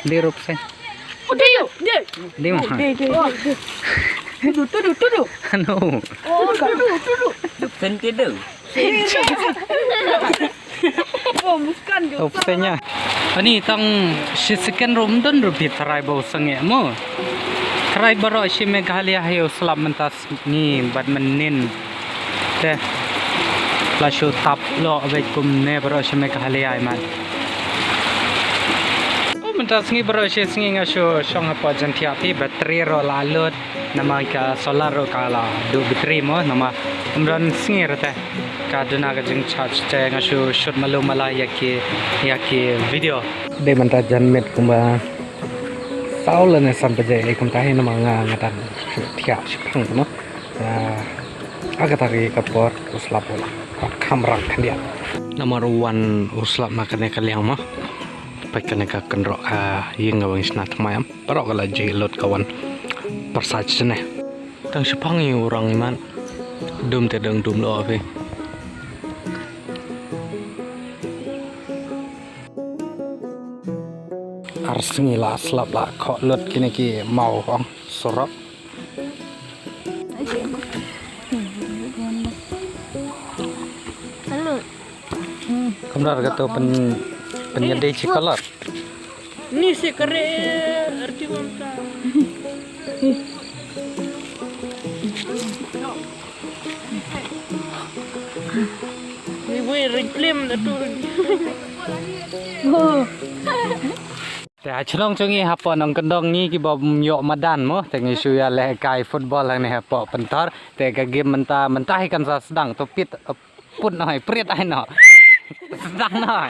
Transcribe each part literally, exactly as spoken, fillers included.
Di rup se. Oh, dia, dia. Di mo. Dia, dia, dia. Tudu, tudu, tudu. Ano. Oh, tudu, tudu. Duk sentido. Oh, muskan juga. Rup se nya. Ani tang shi second ruh ym don ruh phi tharai ba u sangeh mo. Tharai baroh shi Meghalaya hi u slap mynta sngi bad mynnin. Te la shu tap lok bad kumne baroh shi Meghalaya imat. Oh, mynta sngi baroh shi sngi nga shu shong hapoh jingthiah phi, battery ruh la lut. Namar ka solar ruh ka la duh battery mo, namar ym don sngi rete ka duna ka jingcharge te nga shu shoot malu mala ïa ki, ïa ki video. Dei mynta janmiet kumba saw lane san baje ei kumta hi namar nga nga dang shu thiah shipang mo. Ah, ha kata ka por u slap u la kham rang khyndiat. Namar u wan u slap na kane ka liang mo. Peit kane ka kynroh ka ïing ka bang shna thymmai em. Baroh ka la jhieh lut ka wan pyrshah shane. Tang shipang ïa u rang imat. Dum te dang dum lo phi. Ar sngi la slap la khoh lut kine ki maw ong surok. Hello. Kumno ka to pyn, pynïadei shi kolor. Ni si kare arti wamta. Ni wei ring film da tu. Oh. Te ha chnong chong ngi hapoh Nongkyndong ngi ki bym ïoh madan mo, te ngi shu ïa leh kai football hangne hapoh Pynthor, te ka game mynta, mynta hi kan sa sdang, to pit, put noh, prit ai noh. Sdang noh.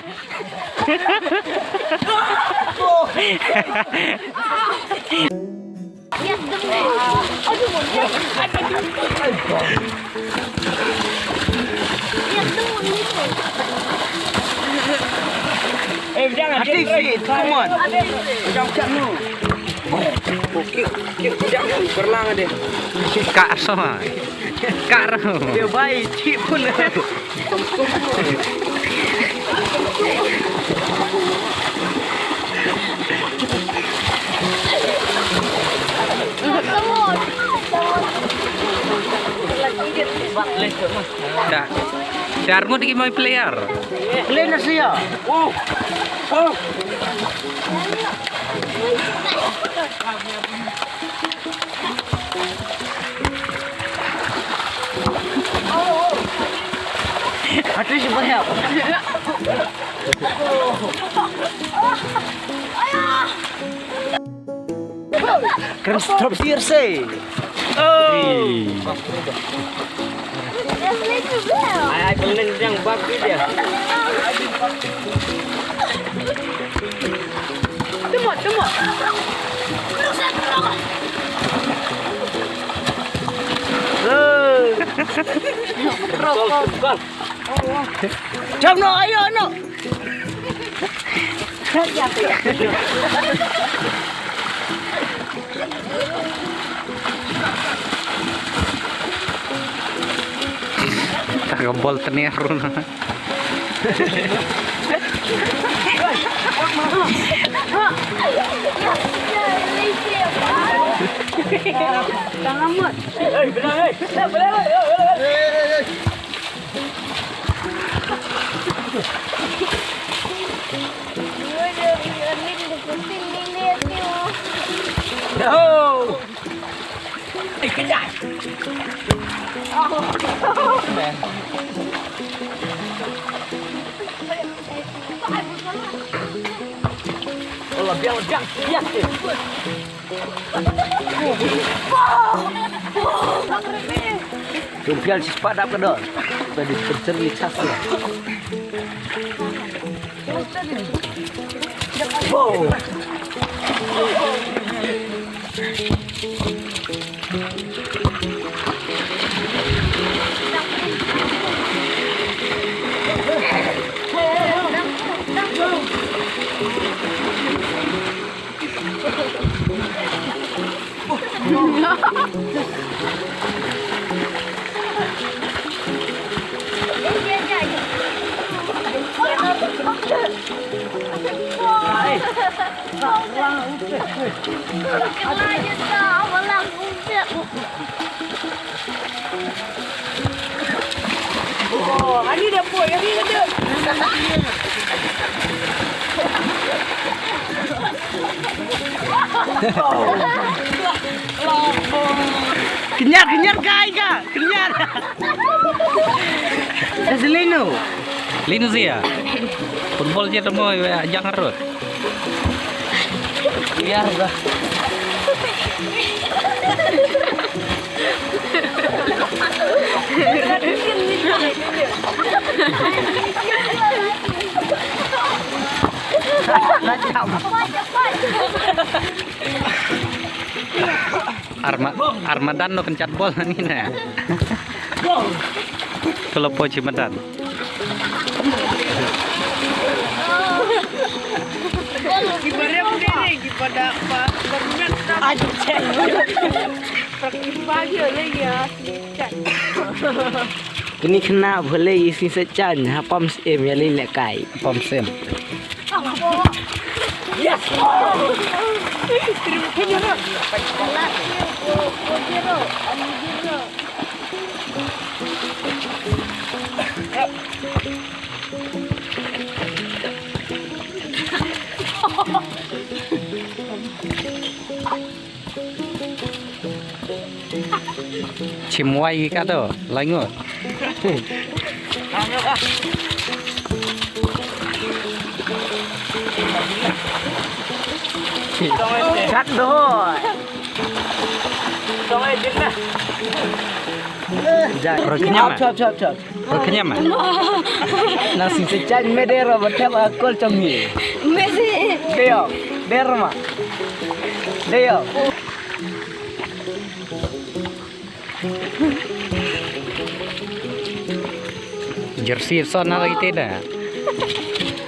Eh, jangan. Hati si, come on. Jangan kat nu. Okey, okey, jangan berlang deh. Kak sama. Kak Ram. Dia baik, cik pun. Da. Dar ngut ki moi player. Player na siya. Oh. Oh. Aduh, si banyak. Kren stop sir se. Oh. Ai ai pengin yang bak dia. Temo, temo. Gol, gol. Jam no, ayo no. Tang bol teniar run. Tang amut. Jumpial si spadap ka dor. Tadi pencer ni chas ya. Wow. Kenyar, kenyar, kai ka. Kenyar. Dah selino. Lino sia. Football je tamo ya jang harus. Biar dah. Arma-, armadan no kenchat bol ni na. Kalau po ci madan. Kini kena boleh isi secan, ha pom sim ya lin lekai. Pom sim. Chim wai ka to, lai ngut. Kat doh. Ro kenyam, eh? Chop, chop, chop. Ro kenyam, eh? Na sing sejak medero betel akol chongi. Messi. Deo, derma. Deo. Jersey son na lagi tidak?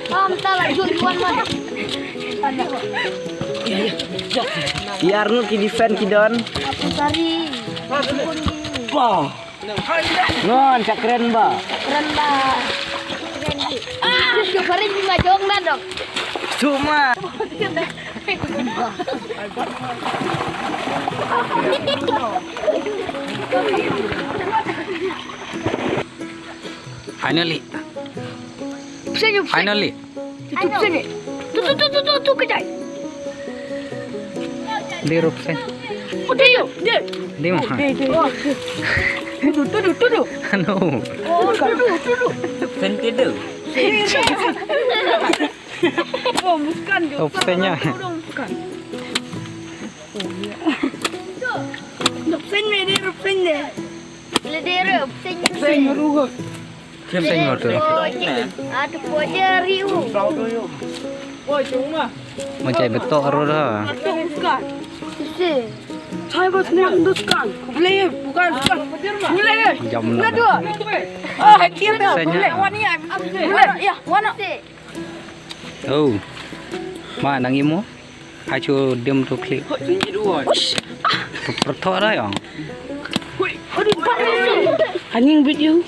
Pam tala jun tuan man. Yar nu ki defend ki don. Sari. Pam. Ngon, sa kren ba. Kren ba. Ah, ke paling lima jong na dong. Cuma. Finally. Senyum. Finally. Tutup sini. Tu, tu, tu, tu, tu, tu, kejai. Di rup sen. Oh, dia, dia. Di mana? Oh. Tudu, tudu, tudu. Anu. Oh, tudu, tudu. Sen tidur. Oh, bukan dia. Opsenya. Bukan. Rup sen me de, rup sen de. Le de rup sen. Sen ruh. Sen ruh. Atu poje riu. Oi, cuma. Macam betok ruh dah. Bukan. Si. Saya bos nak hembuskan. Boleh, bukan, bukan. Boleh. Jam enam. Dua. Ah, hati dah. Boleh, wan ya. Boleh, ya, wan. Oh. Ma nang imo. Achu dim tu klik. Perthok dah yang. Hanying video.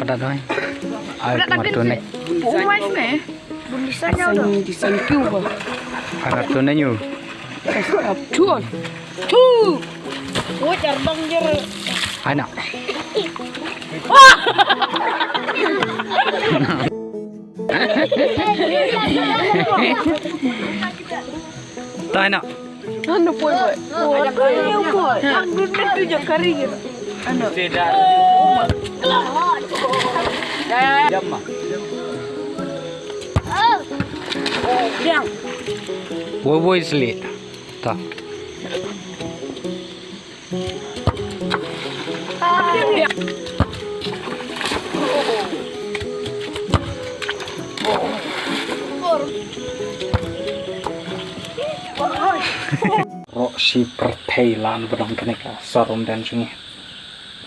Pada dah. Ai matu ni. Umai sini. Bun di sana udah. Di sana tu ba. Anak tu nanyu. Tuan. Tu. Oh, jarbang jer. Anak. Tanya. Ano po ba? Oh, ano po ba? Ang ganda tu je kari gitu. Ano? Jam ah. Biang. Woi woi sli. Ta. Roh shi pyrthei lan ba dang kane ka sar um den jong ngi.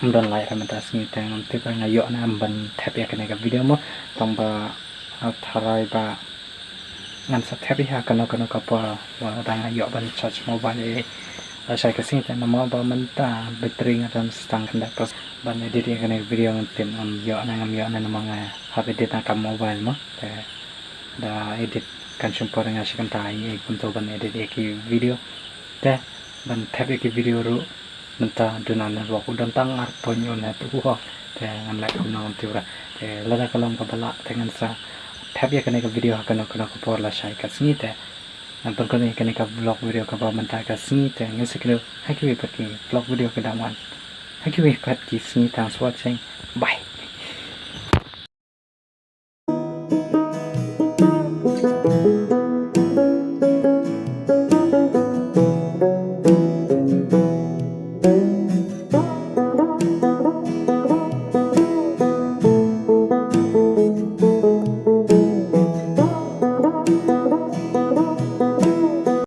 Um don lai ra mynta sngi te ngam tip nga ïoh ne em ban thep ïa kane ka video mo tang ba tharai ba ngan sa thep ïa kano kano ka por ba dang ïoh ban charge mobile. Lashai ka sngi te namar ba mynta battery nga don stang khyndai percent ban edit ïa kane ka video ngam tip ngam ïoh ne ngam ïoh ne namar nga Hap edit na ka mobile mo, te da edit kan shim por nga shi kynta ïa kumto ban edit ïa ki video. Te ban thep ïa ki video ruh mynta duna network u don tang ar point un net u ho. Te ngan leh kumno ngan tiura. Te lada ka long kaba lah te ngan sa thep ïa kane ka video ha kano kano ka por lashai ka sngi te. Ngan pynkut ïa kane ka vlog video kaba mynta ka sngi te ngin sa kynduh ha kiwei pat ki vlog video ki dang wan. Ha kiwei pat ki sngi, thanks for watching. Bye.